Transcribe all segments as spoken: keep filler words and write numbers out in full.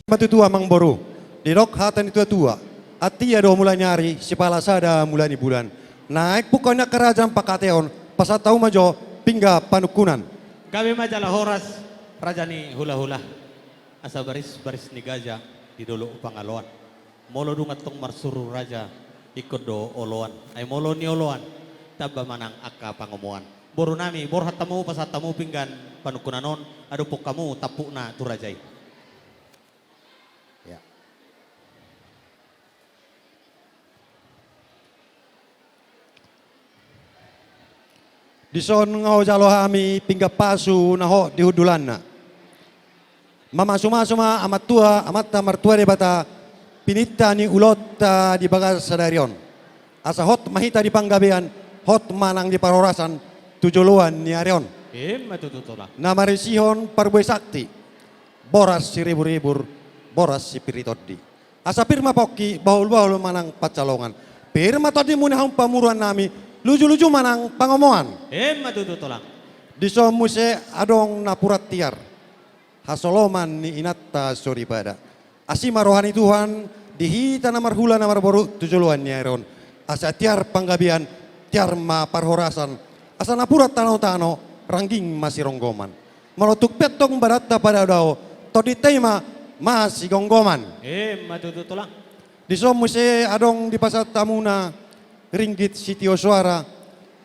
Ima tutu amangboru, didok hata ni tuatua: Antia do mula ni ari, sipala sada mula ni bulan. Naeng pungkaon ni angka raja panghataion, pasahat hamu ma jo pinggan panungkunan. Gabe ma jala horas, raja ni hulahula. Asa barisbaris ni gaja di dolok Pangaloan. Molo dung antong marsuru raja, ingkon do oloan. Ai molo nioloan, tamba ma nang angka pangomoan. Borunami, borhat hamu, pasahat hamu pinggan panungkunan on, adopon hamu tampukna tu raja i. Ya. Dison nga hujalo hami pinggan pasu na hot di hundulanna. Mamasumasu ma Amanta, Amanta Martua Debata, pininta ni ulaonta di bagasan sadari on. Asa hot ma hita di panggabean, hot ma nang di parhorasan, tu joloan ni ari on. Ima tutu, Tulang. Na marisihon parbue sakti, boras siriburribur, boras sipir ni tondi. Asa pir ma pongki, bahulbahul ma nang pansalongan. Pir ma tondimuna hamu pamoruonnami, lujuluju ma nang pangomoan. Ima tutu, Tulang. Dison muse adong napuran tiar, hasoloman ni inanta soripada. Asi ma roha ni Tuhan di hita na marhula na marboru tu joloan ni ari on. Asa tiar panggabean, tiar ma parhorasan. Asa napuran tanotano, rangging masironggoman. Molo tung pe antong badanta padaodao, tondinta i ma masigomgoman. Ima tutu, Tulang. Dison muse adong dipasahat hamuna ringgit sitio soara,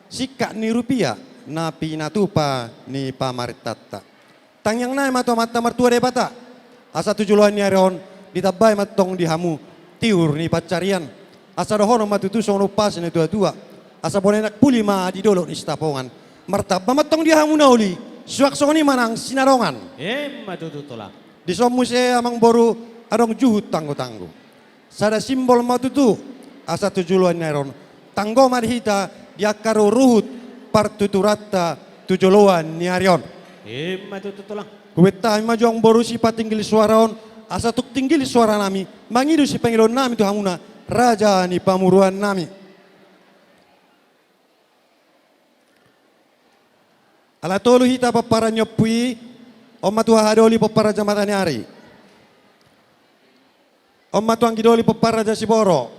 singkat ni rupia na pinatupa ni pamarentanta. Tangiangnami ma tu Amanta Martua Debata, asa tu joloan ni ari on ditambai ma antong di hamu tiur ni pansarian. Asa dohonon ma tutu songon umpasa ni natuatua: Asa bona i nang puli ma di dolok ni Sitapongan. Martamba ma antong di hamu na uli, suang songon i ma nang sinadongan. Ima tutu, Tulang. Dison muse amangboru, adong juhut tanggotanggo. Sada simbol ma tutu, asa tu joloan ni ari on tanggo ma di hita di angka ruhut partuturanta tu joloan ni ari on. Ima tutu, Tulang. Hubentahi ma jo amangboru sipatinggil soara on, asa tung tinggil soaranami mangido sipangidoannami tu hamuna, raja ni pamoruonnami. Ala tolu hita pomparan ni ompu i. On ma tu hahadoli pomparan jamatan ni ari. On ma tu anggidoli pomparan raja Siboro.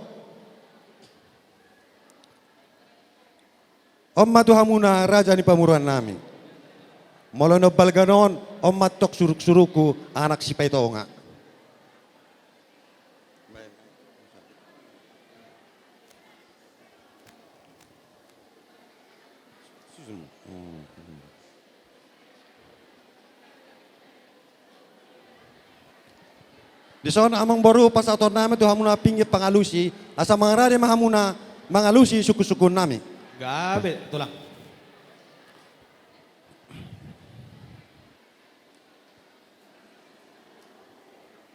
On ma tu hamuna raja ni pamoruonnami. Molo na umbalga on, on ma antong suruksurukku anak Sipaitonga. Dison amangboru, pasahatonnami tu hamuna pinggan pangalusi, asa mangarade ma hamuna mangalusi sungkunsungkunnami. Gabe, Tulang.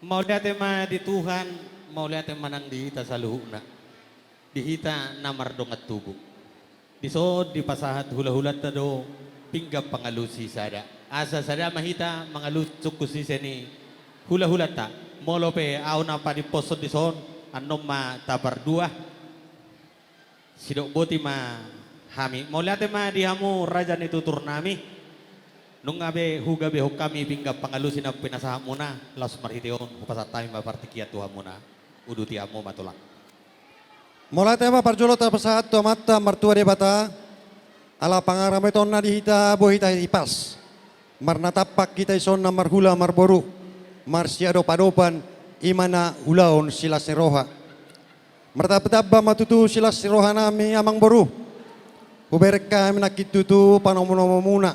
Mauliate ma di Tuhan, mauliate ma nang di hita saluhutna, di hita na mardongan tubu. Dison dipasahat hulahulanta do pinggan pangalusi sada. Asa sada ma hita mangalusi sungkunsise ni hulahulanta. Molo pe ahu na padimposhon dison, annon ma tapardua. Sidok boti ma hami. Mauliate ma di hamu raja ni tuturnami. Nunga be hugabehon hami pinggan pangalusi na pinasahatmuna, laos marhite on hupasahat hami ma partingkian tu hamuna. Uduti hamu ma, Tulang. Mauliate ma parjolo tapasahat tu Amanta Martua Debata, ala pangaramotonna di hita boi hita hipas. Marnatampak hita dison na marhula marboru, marsiadopadopan, i ma na ulaon silas ni roha. Martambatamba ma tutu silas ni rohanami, amangboru. Hubereng hami nangkin tutu panomunomumuna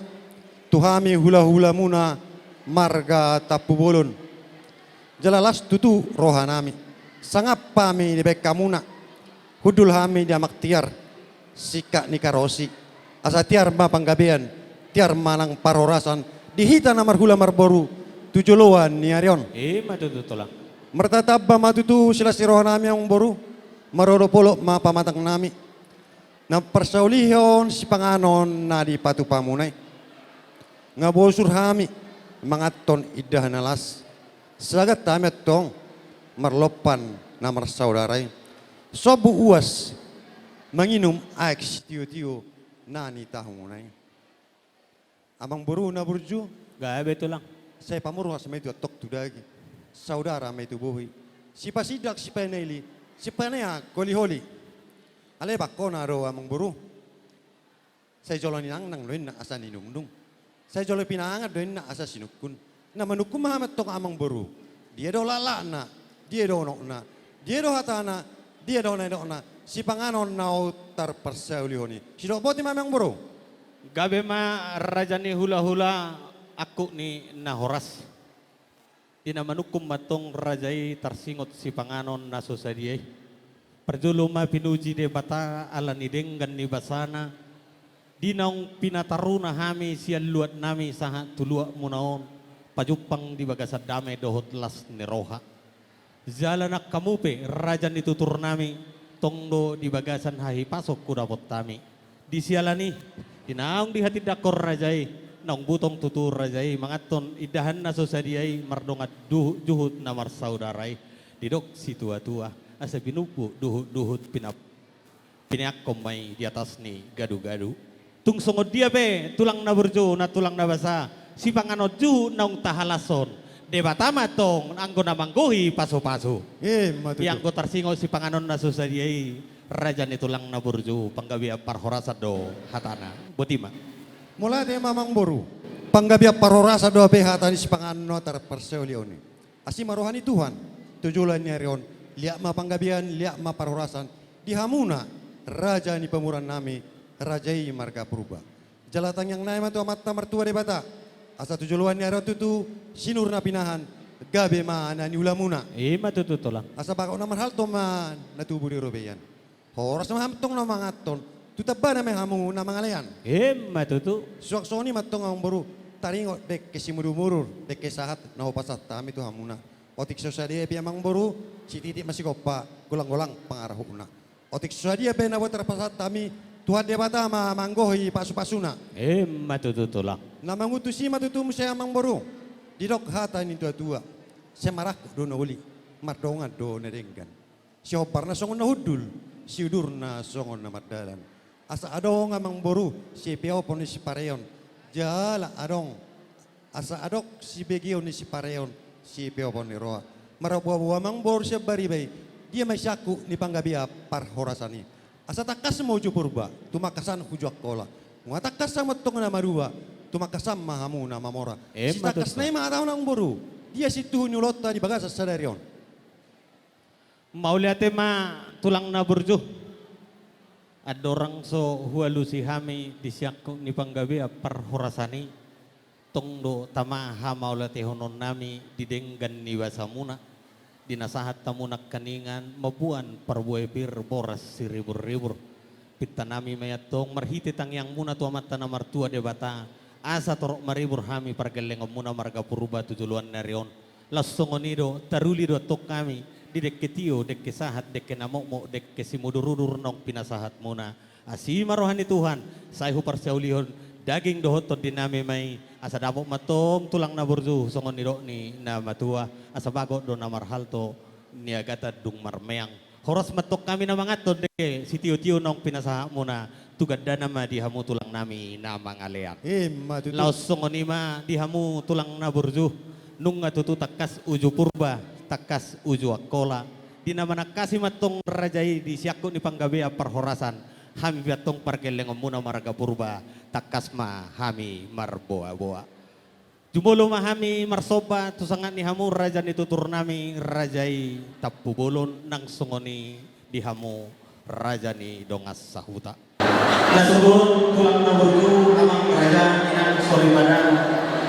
tu hami hulahulamuna marga Tampubolon. Jala las tutu rohanami, sangap hami dibahen hamuna. Hundul hami di Amang Tiar, singkat ni karosi. Asa tiar ma panggabean, tiar ma nang parhorasan di hita na marhula marboru tu joloan ni ari on. I ma tutu, Tulang. Martambatamba ma tutu silas ni rohanami, amangboru. Marodopolop ma pamatangnami na parsaulihon sipanganon na dipatupamuna i. Nga bosur hami manganhon indahan na las, sagat hami antong marlompan na marsaudara i. Sombu uas manginum aek sitiotio na nitahumuna i. Amangboru na burju. Gabe, Tulang. Sai pamoruas ma i tu antong tu daging. Saudara ma i tubuhi, sipasindak, sipanili, sipaneang holiholi. Alai bangkona do, amangboru. Sai jolo ninangnang do inna asa ninungnung. Sai jolo pinaangan do inna asa sinungkun. Na manungkun ma hami antong, amangboru. Dia do laklakna, dia do unokna, dia do hatana, dia do nidokna, sipanganon na tarparsaulihon i. Sidok boti ma, amangboru. Gabe ma, raja ni hulahula, angkup ni na horas. Di na manungkun ma antong raja i tarsingot sipanganon na so sadia i. Parjolo ma pinuji Debata ala ni denggan ni basana, di naung pinataruna hami sian luat nami sahat tu luat muna on, pajumpang di bagasan dame dohot las ni roha. Jala nang hamu pe, raja ni tutur nami, tong do di bagasan hahipason hudapot hami. Di siala ni i, di naung dihatindangkon raja i, naung butong tutu raja i manganhon indahan na so sadia i mardongan duhut, juhut na marsaudara i. Didok situatua, asa binumbuk duhut-duhut pina-, pinaeanghon ma i di atas ni gadu-gadu. Tung songon dia pe, tulang na burju, na tulang na basa, sipanganon juhut naung tahalashon, Debata ma antong anggo na manggohi pasu-pasu. Ima tutu. Ia anggo tarsingot sipanganon na so sadia i, raja ni tulang na burju, panggabean parhorasan do hatana. Boti ma. Mauliate ma, amangboru. Panggabean parhorasan do hape hata ni sipanganon na tarparsaulihon i. Asi ma roha ni Tuhan, tu joloan ni ari on, liat ma panggabean, liat ma parhorasan di hamuna, raja ni pamoruon nami, raja i marga Purba. Jala tangiang nami ma tu Amanta Martua Debata, asa tu joloan ni ari on tutu, sinur na pinahan, gabe ma na niulamuna. Ima tutu, tulang. Asa bagot na marhalto ma na tubu di robaian. Horas ma hamu antong na manganhon, tu tambana ma hamu na mangalean. Ima tutu. Suang songon i ma antong, amangboru, taringot dengke simudur-mudur, dengke sahat na hupasahat hami tu hamuna. Otik so sadia pe, amangboru, sititi ma sigompa, golang-golang pangarahutna. Otik so sadia pe na boi tarpasahat hami, Tuhan Debata ma manggohi pasu-pasuna. Ima tutu, tulang. Na mangutus i ma tutu muse, amangboru. Didok hata ni natua-tua, sai marangkup do na uli, mardongan do na denggan. Sihombarna songon na hundul, siudurna songon na mardalan. Asa adong, amangboru, sipeopon ni sipareon, jala adong, asa adong sibegeon ni sipareon, sipeopon ni roha. Marboa-boa, amangboru, sian bariba i, dia ma i siangkup ni panggabean parhorasan i. Asa tangkas ma uju Purba, tumangkasan uju Angkola. Nunga tangkas hamu antong na madua, tumangkasan ma hamu na mamora. Ima tutu. Sitangkasna i ma hatahon, amangboru, dia sintuhu ni ulaonta di bagasan sadari on. Mauliate ma, tulang na burju. Andorang so hualusi hami di siangkup ni panggabean parhorasan i, tong do tama hamauliatehonon nami di denggan ni basamuna, di na sahat hamu nangkiningan mamboan parbue pir boras siribur-ribur. Pinta nami ma i antong marhite tangiangmuna tu Amanta na martua Debata, asa torop maribur hami pargellengonmuna marga Purba tu joloan ni ari on. Laos songon i do, taruli do antong hami di dengke tio, dengke sahat, dengke na mokmok, dengke simudur-udur naung pinasahatmuna. Asi ma roha ni Tuhan, sai huparsaulihon daging dohot tondi nami ma i, asa dapot ma antong, tulang na burju, songon nidok ni na matua, asa bagot do na marhalto, niagatan dung marmeang. Horas ma antong hami na manganhon dengke sitio-tio naung pinasahatmuna, tu gandana ma di hamu tulang nami na mangalean. Ima tutu. Laos songon i ma di hamu tulang na burju, nunga tutu tangkas uju Purba, tangkas uju Angkola. Di na manangkasi ma antong raja i di siangkup ni panggabean parhorasan, hami pe antong pargellengonmuna marga Purba, tangkas ma hami marboa-boa. Jumolo ma hami marsomba tu sangap ni hamu raja ni tutur nami, raja i Tampubolon, nang songon i di hamu raja ni dongan sahuta. Na sogot, tulang na burju, amang raja, inang soripada,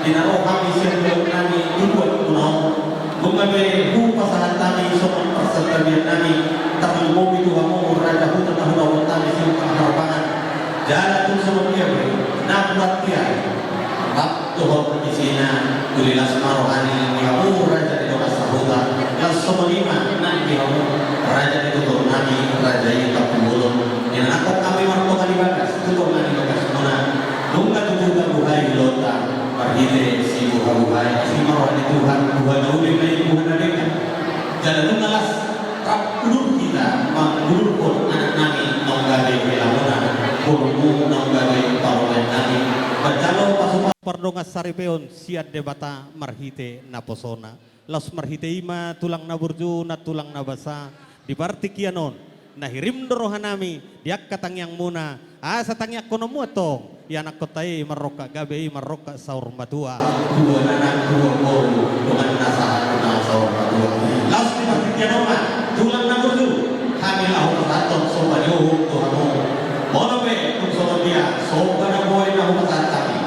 di na ro hami sian luat nami tu luat muna on, nunga be hupasahat hami songon parsantabian nami, tarlumobi tu hamu raja huta na hudapot hami sian Parharpangan. Jala tung songon dia be, na buat dia. Bab dohot isina, uli las ma roha ni hamu raja ni dongan sahuta, laos songon i ma nang di hamu raja ni tutur nami, raja i Tampubolon. Inanangkon hami martonga di bagas, tu tonga ni bagasmuna. Nunga tutu tabuhai ulaonta marhite sibuha-buhai, asi ma roha ni Tuhan, buha na uli ma i, buha na denggan. Jala nunga las rap udur hita mangudurhon anak nami naung gabe helamuna, borumuna naung gabe parumaen nami. Manjalo pasupasu, pardongan saripeon sian Debata marhite naposona. Laos marhite i ma tulang na burju nang tulang na basa, di partingkian on, na hirim do rohanami di angka tangiangmuna, asa tangiangkononmu antong ianakkonta i marrongkap gabe, i marrongkap saur matua. Tua na nang tua boru, dongan na sahat na saur matua. Laos di partingkian on ma tulang na burju, hami laho pasahathon somba ni uhum tu hamu. Molo pe tung songon dia somba na boi na hupasahat hami,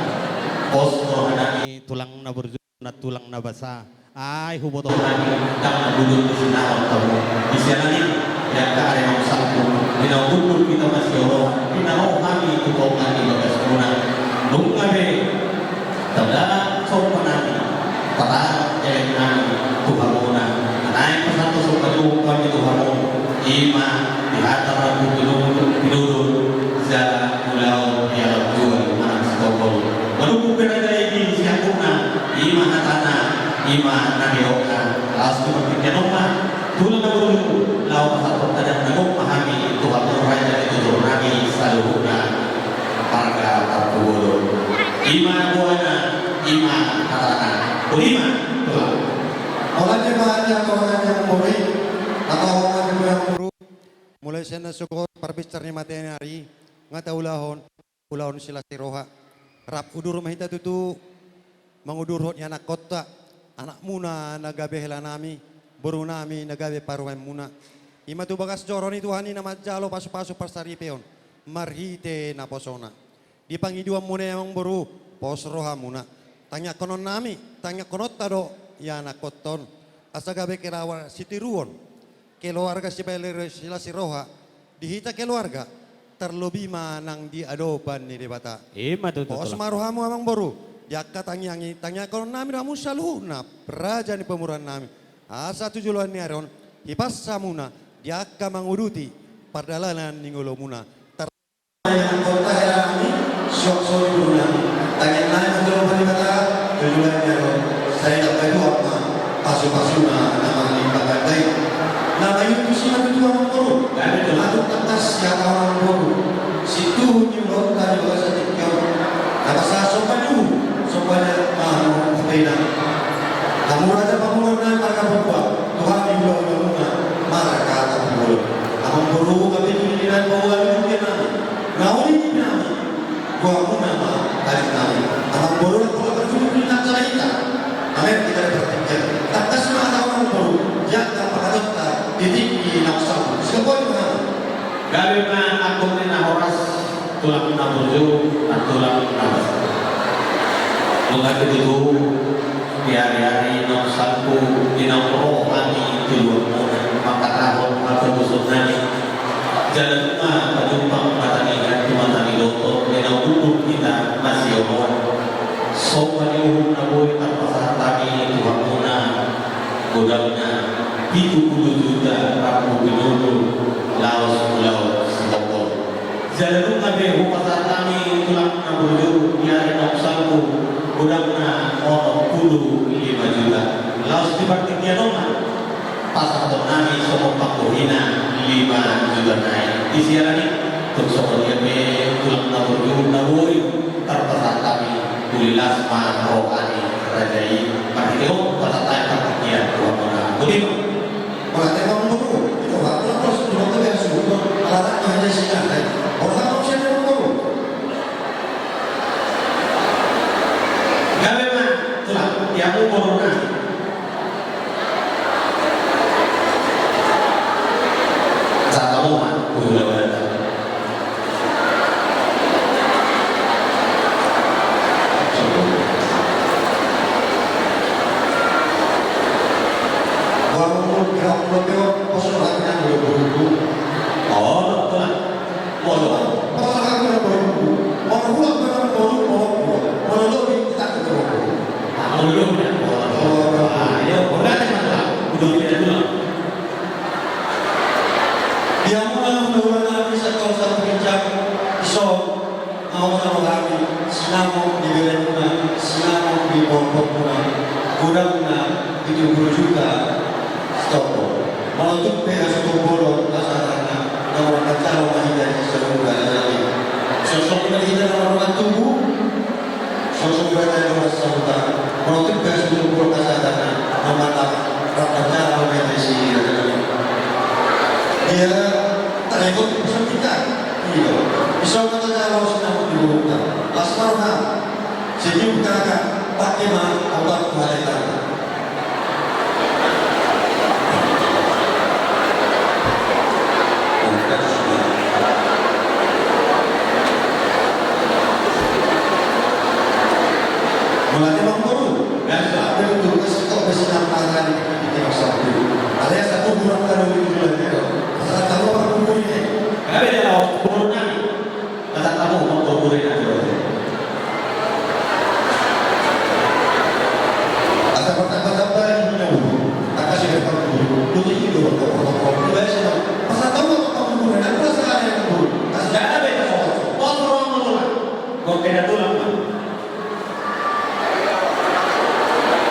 pos do rohanami tulang na burju nang tulang na basa. Ai huboto hami, ndang na budul di sinahon hamu. Di sianan i, di angka ari naung salpu, di naung hundul hita masioloan, di na ro hami tu tonga ni bagasmuna. Nunga be tanda somba nami, tanda elek nami tu hamuna. Naeng pasahathon somba ni uhum hami tu hamu, i ma di hata rambu pinudun, pinudun, jala ulaon di alam jual manang sitombol. Manungkun pe raja i di siampuna, i ma hatana, i ma na nidokna. Laos tu partingkian on ma tulang na burju, laho pasahathon adat na gok ma hami tu hamu raja ni tutur nami saluhutna marga Tampubolon. I ma goarna, i ma hatana. Botima, tulang. Ola jema aja kawanan yang bori, atau orang yang buru. Mulai sian na sogor parbinsar ni mataniari, nga taulahon, ulaon silas ni roha. Rap udur ma hita tutu, mangudurhon ianakkonta, anakmuna na gabe helanami, borunami na gabe parumaenmuna. I ma tu bagas joro ni Tuhan i na manjalo pasupasu parsaripeon, marhite naposona. Di pangidoanmuna i amangboru, pos rohamuna. Tangiangkononnami, tangiangkononta do ianakkonta on. Asa gabe keluarga sitiruon, keluarga sibahen silas ni roha, di hita keluarga, tarlobi ma nang di adopan ni Debata. I ma tutu, tulang. Pos ma rohamu amangboru, di angka tangiang i, tangiangkononnami do hamu saluhutna, raja ni pamoruonnami. Asa tu joloan ni ari on, hipas hamuna, di angka manguduti pardalanan ni ngolumuna. Tangiangkonta helanami, suang sori borunami. Tangiangnami ma tu Debata, tu joloan ni ari on. Sai dapot hamu ma pasupasuna na marlipat ganda i. Na mangihut tusi ma tutu amangboru. Gabe tutu. Atur tangkas sihatahon amangboru. Situhu ni ulaonta di bagasan tingki on. Na pasahat somba ni uhum, somba ni anak ma hamu hupena. Hamu raja pamoruonnami marga Pompa, tu hami hulahulamuna marga Tampubolon. Amangboru, gabe tu diri nami paboa ni uli nami. Na uli ni nami, goarmuna ma adat nami. Amangboru, na pola marjulu ni nang sana hita. Amen, hita di partingkian. Tangkas ma hata amangboru, di angka pangatonta di tingki na salpu. Sihol ma. Gabe ma angkup ni na horas, tulang na burju, nang tulang na basa. Nunga tutu, di ari-ari naung salpu, di naung ro hami tu luatmuna, mangkatahon hatogoson nami. Jala nunga pajumpang mata ni ihat tu mata ni dohot, di naung hundul hita masioloan. Somba ni uhum na boi tarpasahat hami tu hamuna, godangna pitu pulu juta rambu pinudun laos ulaon sitombol. Jala nunga be hupasahat hami tulang na burju di ari naung salpu, godangna onom pulu lima juta. Laos di partingkian on ma pasahaton nami songon panggohina lima juta nai. Di sianan i, tung songon dia pe tulang na burju na boi tarpasahat hami, uli las ma roha ni raja i. Marhite on pasahat hami partingkian tu hamuna. Botima. Mauliate ma amangboru. Ito, Pak, pulang, pulang, pulang, pulang, pulang, pulang. Alamat ma hanya sini, eh. Orang tak mau siapa amangboru. Gabe ma, tulang, ya, amangboru na. Satamu ma, udah, udah. Di hamuna hulahula nami sator sator ginjang, ison, mau sama hami, sinamot di berenmuna, sinamot di pompokmuna, godangna pitu pulu juta sitombol. Molo tung pe na sitombol on, pasahatanna, na marpansalo ma hita di saluhutna. Sosok ma hita na marmangan tubu, sosok ma hita na marsahuta, molo tung pe na sitombol pasahatanna. Mata rata jala mete si raja nami. Dia tak ikut pesan kita. Iya. Bisa kata jala si nama di rumah. Las marha. Senyum kakak pakai mah obat kualitas. Mulanya bang guru. Biasa. Ada tugas kok bisa nambah tadi. Ini masalah dulu. Alias aku kurang tahu itu lagi. Salah tahu aku ini. Kami adalah guru nami. Kata kamu mau guru yang ada. Asa pertama-tama ini punya guru. Maka si Herman guru. Guru itu guru. Guru itu biasa. Masa tahu apa kamu guru? Dan aku rasa ada yang guru. Masa ada beda soal. Kontrol guru. Kok kena tulang, Pak?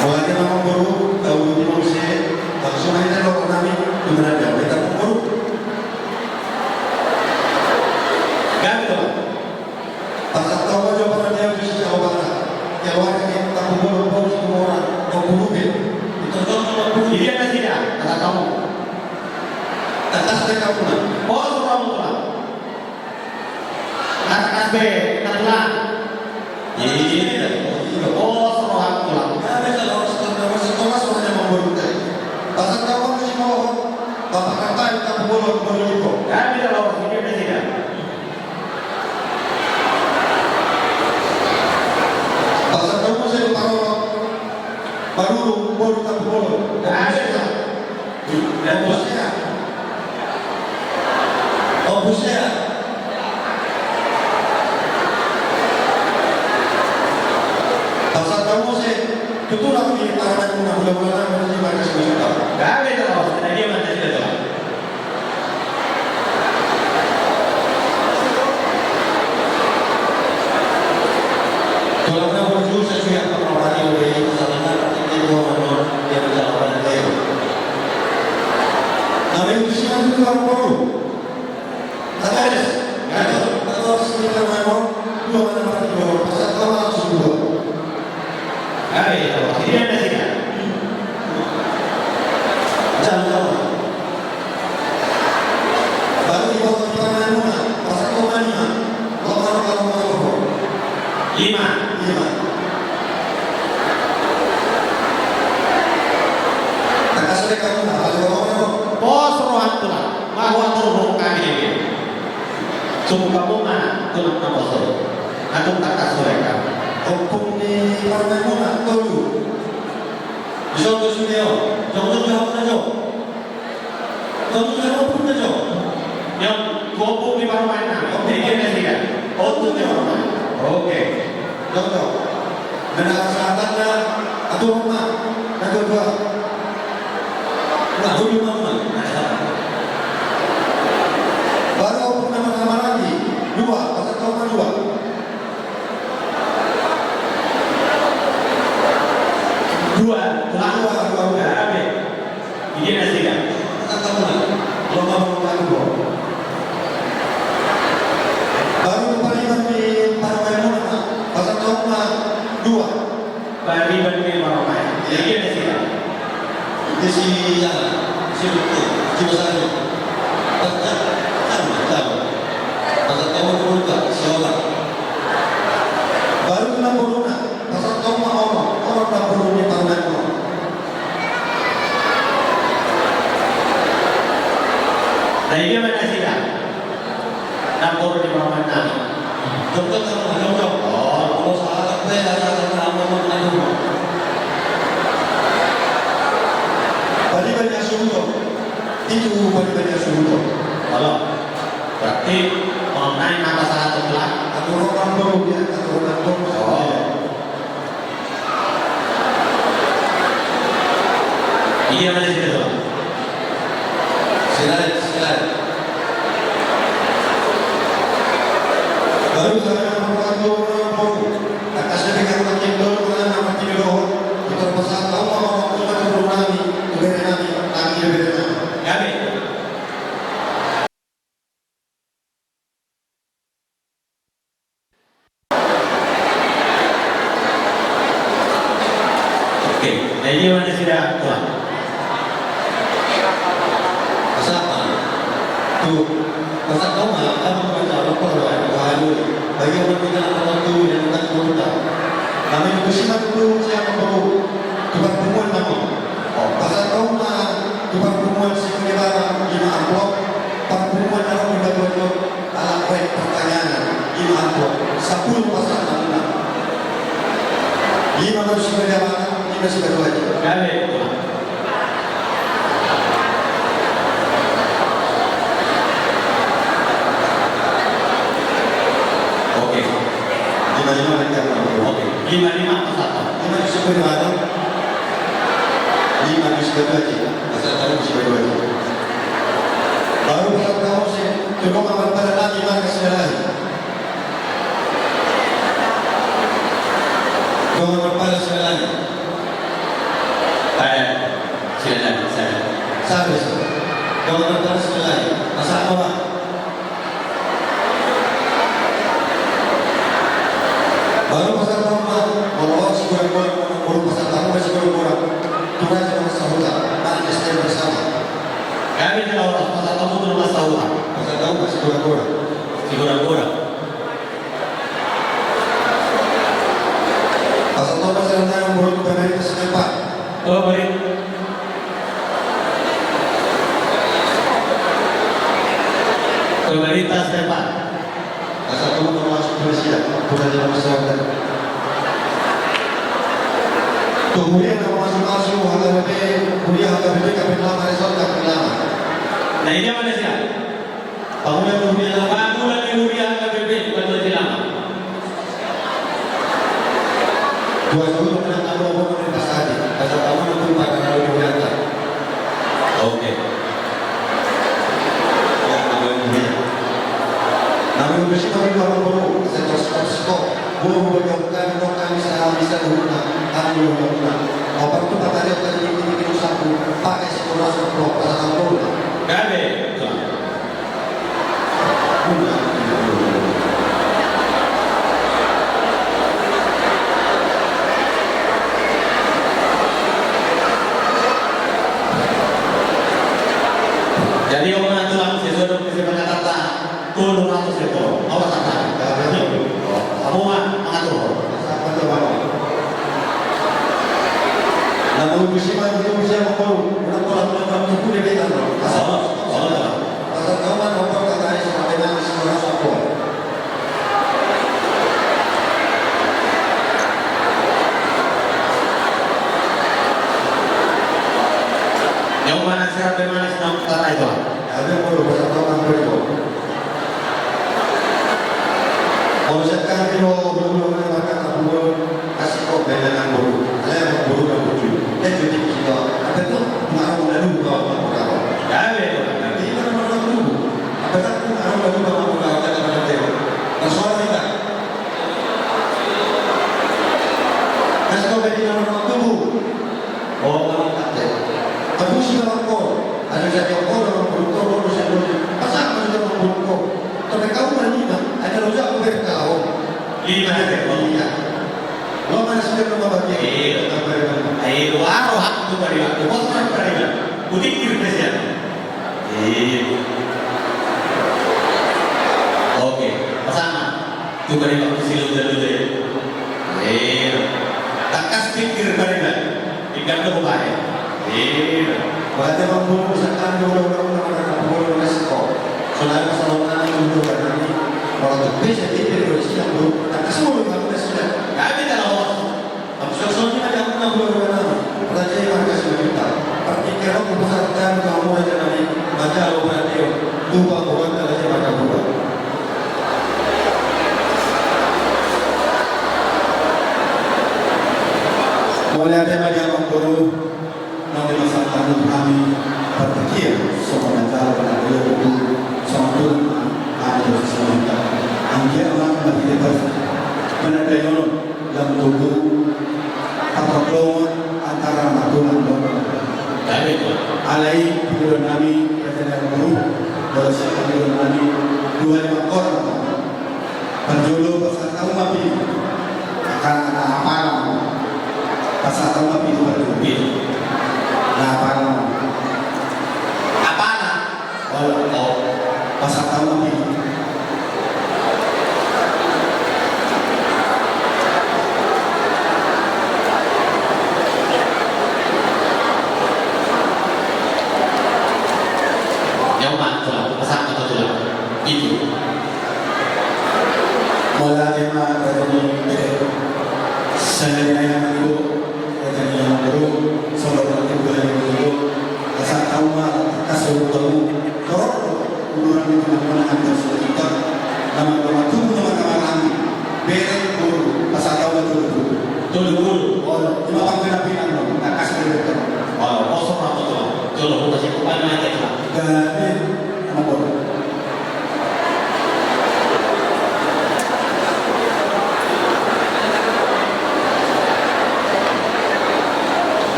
Mulanya nama guru, tahu di manusia, langsung aja lo nami, gimana dia, beta guru. Ganti, Pak. Pas tahu aja pada dia bisa jawab apa. Ya, warga kita, tahu guru, guru, semua orang, mau guru, ya. Itu contoh, mau guru. Jadi, ada tidak? Kata kamu. Atas dia kamu, Pak. Oh, semua orang, Pak. Atas be, atas lah. Iya. Oh, semua orang, Pak. Ya, bisa, kalau setelah, setelah, semuanya mau guru, ya. Pas tahu, mau guru, Pak. Bapak kata, kita guru, guru, guru. Ya, bisa, kalau ini, bisa, ya. Pas tahu saya parorot, baru boru tak boru. Ada. Opus ya. Opus ya. Pas tahu saya, kebetulan di tangan aku nak ulang-ulang, aku masih pakai semua. Ada, kalau saya dia masih ada. Kalau na berjuang sesuai apa yang tadi udah itu, salahnya nanti dia mau menurut dia berjalan pada dia. Tapi itu sih nanti tukang perlu. Kata dia, kata, kata sendiri kan memang dua mana mati dua, pasal kau langsung dua. Oke, jadi ada tidak? Jangan, jangan. Baru di bawah kita main bola, pasal kau main lima. Kau tahu kalau mau apa? Lima. Lima. Tak kasih kamu, apa yang kau mau? Pos rohan tulang, bahwa turun kami ini. Sungguh kamu mana? Tulang nama solo. Atung tak kasih kamu. Ompung ni parmaimuna, tolu. Bisa tu sudah, jom, jom, jom, jom. Jom, jom, jom, jom. Yang gopuk di parmaimuna. Oke, ini dia. Oh, tu dia. Oke. Jom, jom. Menang selatan dah. Aduh, Mak. Aduh, dua. Nah, dulu, Mak. Baru nama-nama lagi. Dua, pasal kau dua. Dua, dua, dua, dua, dua. Oke. Ini nasi kan? Kata mana? Lo mau makan dua. Baru pariban di parmaimuna, pasal kau dua. Pariban di parmaimuna. Ini nasi kan? Di si, ya, si Buku, si Basari. Baca, sama, tahu. Pasal kau dua, si Ola. Baru kena corona. Pasal tong ma ono, ono na boru ni parmaimuna. Na i dia ma nasida. Na boru ni parmaimuna. Jom, jom, jom, jom, jom. Oh, kalau salah, gue ada, ada, ada, ada, ada. Padi banyak suruh, jom. Itu padi banyak suruh, jom. Halo. Berarti, mau naik nama salah tu lah. Aku orang boru dia, aku orang boru. Oh. Iya, mana situ? Silakan, silakan. Baru saya mau ngomong, tak kasih dengan makin dulu, mana makin dulu. Kita pasal tahu apa waktu kita turun lagi, turun lagi, lagi, lagi. Kami. Oke, na i ma nasida, Tuan. Pasahat ma. Tu, pasahat ma, apa ma calon perwakilan. Waduh, bagi orang kita apa waktu yang bukan kota. Kami mesti satu tu siapa baru. Tu pertemuan nama. Oh, pasahat ma, tu pertemuan si Kebara, lima amplop. Pertemuan nama kita buat. Ala baen pertanyaan, ima amplop, sampulu pasahat ma. Ima ma sibaen, ima sibaen. Gabe. Oke. Lima lima. Oke. Lima lima pasahat. Ima sibaen. Ima sibaen. Pasahat ma sibaen. Baru pasahat ma. Coba kawan pada lagi, maka sekali lagi. Dongan marpalas sekali lagi. Pada sekali lagi, saya. Saya bisa. Dongan marpalas sekali lagi. Masa apa? Baru pasahat ma, kalau si kurang-kurang, baru pasahat ma, si kurang-kurang. Tuh aja nama sahuta, mari kita bersama. Kami kalau orang pasahat ma, tuh nama sahuta. Pasahat ma, si kurang-kurang. Si kurang-kurang. Pasahat ma, pasahat ma, boru pemerintah setempat. Oh, baik. Pemerintah setempat. Pasahat ma, masuk Malaysia, bukan dalam masyarakat. Kemudian nama masuk-masuk H K B P, kuliah H K B P, K P lama, resort K P lama. Nah, ini apa nih, siap? Pamulan ni huria lama. Pamulan ni huria H K B P, bukan Majelis Ulama. Dua tahun pernah kamu ngomong di Pasadi, pasal kamu nanti pada lalu diantar. Oke. Ya, pamulan ni huria. Namun besi kami dua puluh, sektor sektor sektor. Guru bagi kami, kami bisa, bisa guru, kami guru, guru. Opat tu kata dia tadi, ini, ini, satu, pakai sekolah, sekolah, pasal kamu. Gabe. Jadi, orang tua, sesuai dengan kesepakatan, tolu ratus ekor. Awas, apa? Apa, Pak? Mengatur. Apa, Pak? Nama urusi mah, itu urusi apa, Pak? Kenapa orang tua kamu itu dia bilang, Pak? Asal. Oh, oh. Asal kamu kan ngomong kata Ais, sampai nangis, merasa apa? Yang mana siapa yang manis, nama kata itu? Ada yang mau bersama orang berikut. Mauliate ma di ho, boru, boru, boru, boru, asi ho, bere nang boru, ale nang boru, nang boru. Jadi kita, apa tu, pengaruh lalu bawa pengaruh. Gabe. Jadi kita nomor dua puluh. Apa tu, pengaruh lalu bawa pengaruh, kata pada dia. Persoalan kita. Kasi ho, bere nang boru, nang boru. Oh, manang kate. Aduh, si manang ko. Aduh, si manang ko, manang ko, manang ko, manang ko. Pasahat ma, manang ko. Tapi kau manang ina, ada rojak ko berkau. Lima, ya, oh. Iya. Lo mana sudah ke rumah bapak? Iya. Tambah lima. Ayo, waro hak tu tadi, waktu bos kan tadi, Bang. Kutik kiri ke siang. Iya. Oke, pasahat ma. Coba di waktu si Luda-Luda ya. Eh, tangkas pikir tarinan. Ikan tu bae. Eh, berarti mampu misalkan dua orang orang orang orang orang orang orang sekolah. Saudara saudara yang dulu berani. Kalau tu bisa kita berisi yang dulu. Tangkas semua orang sudah. Kami dalam waktu. Am, songon i ma di hamuna boru-boru nami, raja i marga Simanjuntak. Partingkian on hupasahat hami tu hamu raja nami, manjalo partingkian on tu pangguruan raja i marga Purba. Mauliate ma di hamu boru. Nang di masa tanu hami partingkian, songon na jalo na jalo tu songon tulang hami dohot si Simanjuntak. Anggiat ma marhite partingkian on lam tubu partontongan antara na tulang dohot na tulang. Alai pinangido nami partingkian boru, dohot si pinangido nami dua lima korang. Parjolo pasahat hamu ma pinangido. Angka na apala. Pasahat hamu ma pinangido.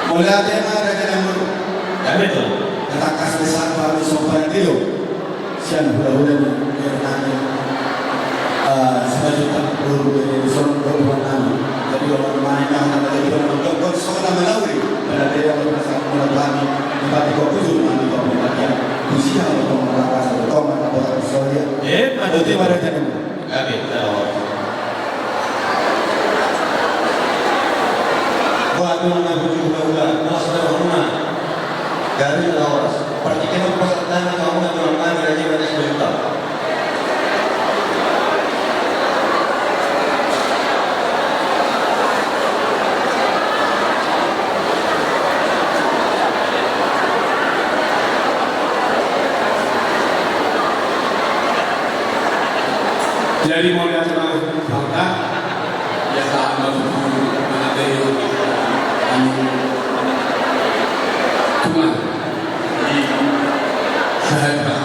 Mauliate ma raja na boru. Gabe do. Tatangkas ma sian hami somba ni Dio. Sian hulahula ni Hernani. Eh, sipajuta boru ni dison boru nami. Jadi orang main yang ada di dalam dokter sekolah Malawi. Pada dia orang rasa mula kami. Di balik kau bujur nami kau pembagian. Usia orang orang rasa kau mana orang Australia. Eh, ada di mana jadi? Gabe, dawa. Buat tulang na bujur hulahula, mas na hulahula. Gabe, dawa. Partingkian pasahat nami, hulahula, tulang nami, raja, raja, sejuta. Jadi mauliate ma, Bangka, ya, sahat ma tu, mana tadi, anu, tulang. Jadi, sahat ma,